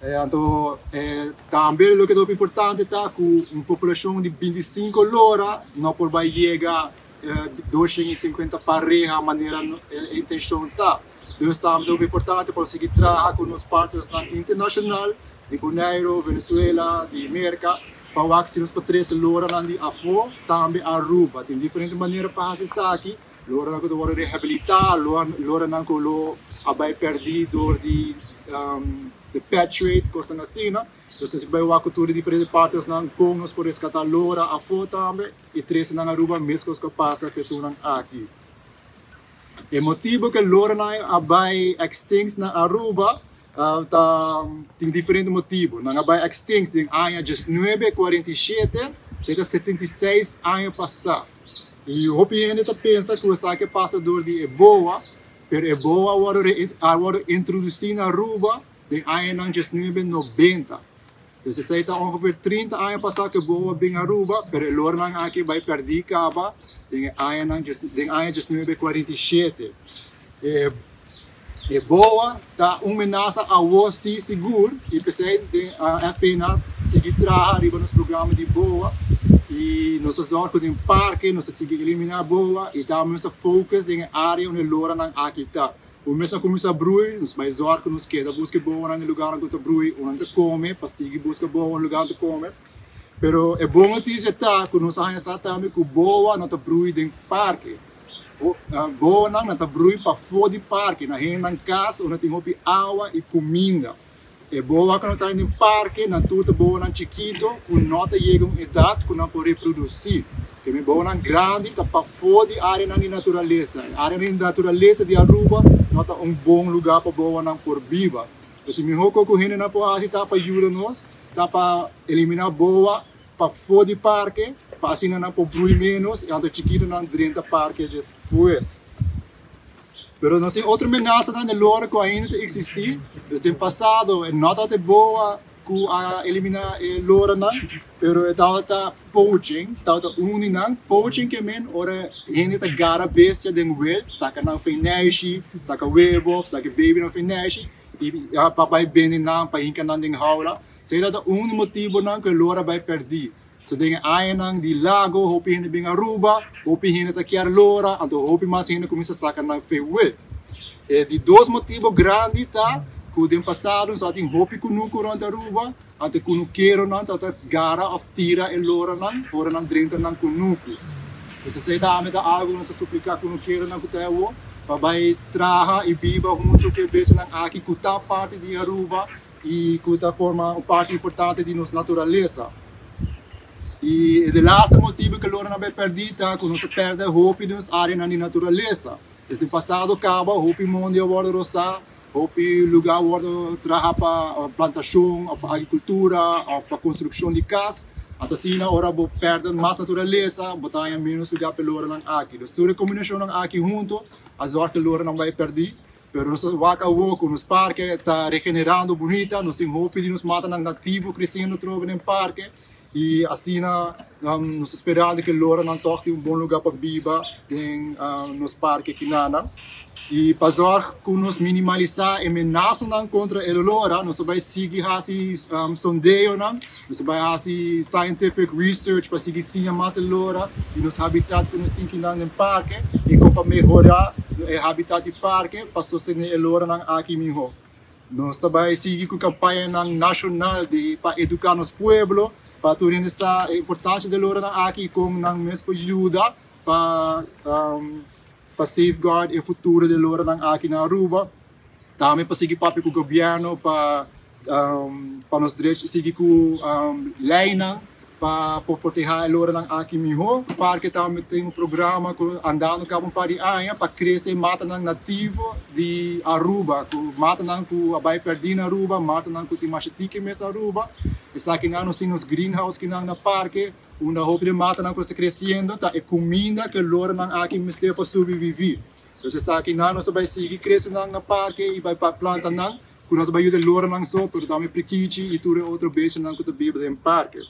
Anto, tambe loke ta importante ta ku un populashon di 25 lora no por bai yega 250 pareha manera e intenshon ta. Dus tambe ta importante pa sigui traha ku nos partners internashonal di Bonaire, Venezuela, di Amérika, pa wak si nos por trese loranan di afó, tambe Aruba. Tin diferente manera pa hasi esaki, loranan ku ta wòrdu rehabilitá, loranan ku lo a bai pèrdí dor di the pet trade, kosnan asina. Dus nos bai wak ku tur e diferente partnersnan kon nos por reskatá lora afó tambe i trese nan Aruba meskos ku a pasa ku esunnan aki. E motibu ku e loranan a bai extinct na Aruba ta tin diferente motibu. Nan a bai extinct den aña 1947, esei ta 76 aña pasá. I hopi hende ta pensa ku esaki a pasa dor di e boa, pero e boa a wòrdu introdusí na Aruba den añanan 1990. Dus esei ta ongeveer 30 aña pasá ku e boa bin Aruba, pero e loranan aki bai pèrdí kaba den aña 1947. E boa ta un menasa awor sí sigur i p'esei den FPNA sigui traha riba nos programa di boa i nos ta zòrg ku den parke nos ta sigui eliminá boa i tambe nos ta focus den e área unda e loranan aki ta. Ku mes a kuminsá brui, nos bai zòrg ku nos keda buska e boanan den lugarnan ku ta brui, unda nan ta kome, pa sigui buska boa na lugar nan ta kome. Pero e bon notisia ta ku nos a haña sa tambe ku boa no ta brui den parke. Boanan nan ta brui pafó di parke, na hende nan kas unda tin hopi awa i kuminda. E boa ku nos haña den parke nan tur ta boanan chikito ku no ta yega un edat ku nan por reprodusí. Te mi boanan grandi ta pafó di áreanan di naturalesa. E áreanan di naturalesa di Aruba no ta un bon lugá pa boanan por biba. Pues e mihó kos ku hendenan por hasi ta pa yuda nos ta pa eliminá boa pafó di parke pa asina nan por brui ménos i anto chikitonan drenta parke despues. Pero nos tin otro menasanan den lora ku ainda ta eksistí. Dus den pasado e no tabata e boa ku a eliminá e loranan, pero e tabata poaching, tabata un di nan. Poaching ke men ora hende ta gara bestia den wild, saka nan feneishi, saka webo, saka e babynan feneishi i pa bai bende nan, pa hinka nan den haula. Esei tabata un di motibunan ku e lora bai pèrdí. So den e añanan di Lago hopi hende bin Aruba, hopi hende ta kier lora, anto hopi mas hende cuminsa saca nan fe wild. E di dos motibo grandi ta cu den pasado nos tabatin hopi cunucu rond Aruba, anto e cunukeronan tabata gara of tira e loranan ora nan drenta nan cunucu. Pues esey tambe ta algo cu nos ta suplica cunukeronan cu ta awo pa bay traha y biba hunto cu e bestianan aki cu ta parti di Aruba i ku ta forma un parti importante di nos naturalesa. I e de laste motibu ku loranan bai pèrdí ta ku nos a pèrdè hopi di nos áreanan di naturalesa. Desde pasado kaba hopi mondi a wòrdu rosá, hopi lugá a wòrdu traha pa plantashon òf pa agrikultura òf pa konstrukshon di kas. Anto asina ora bo pèrdè mas naturalesa bo ta haña ménos lugá pa e loranan aki. Dus tur e kombinashonnan aki huntu a zòrg ku e loranan bai pèrdí. Pero nos ta wak awor ku nos parke ta regenerando bunita, nos tin hopi di nos matanan nativo kresiendo atrobe den parke i asina nos ta sperando ku e loranan tòg tin un bon lugá pa biba den nos parke kinanan. I pa zòrg ku nos minimalisá e menasanan kontra e lora, nos ta bai sigui hasi sondeonan, nos ta bai hasi scientific research pa sigui siña mas e lora di nos habitat ku nos tin kinan den parke i kon pa mehorá e habitat di parke pa sostené e loranan aki mihó. Nos ta bai sigui ku kampañanan nashonal di pa eduká nos pueblo pa tur hende sa e importansha di e loranan aki i kon nan mes por yuda pa pa safeguard e futuro di e loranan aki na Aruba. Tambe pa sigui papia ku gobièrnu pa pa nos drechi sigui ku leinan pa por protehá e loranan aki mihó. Parke tambe tin un programa ku andando kaba un par di aña pa krese matanan nativo di Aruba, ku matanan ku a bai pèrdí na Aruba, matanan ku tin masha tiki mes na Aruba. Esakinan nos tin nos greenhouse kinan na parke unda hopi di e matanan ku ta kresiendo ta e kuminda ku e loranan aki mester pa sobreviví. Pues esakinan nos ta bai sigui krese nan na parke i bai planta nan ku no ta bai yuda e loranan so pero tambe prikichi i tur e otro bestianan ku ta biba den parke.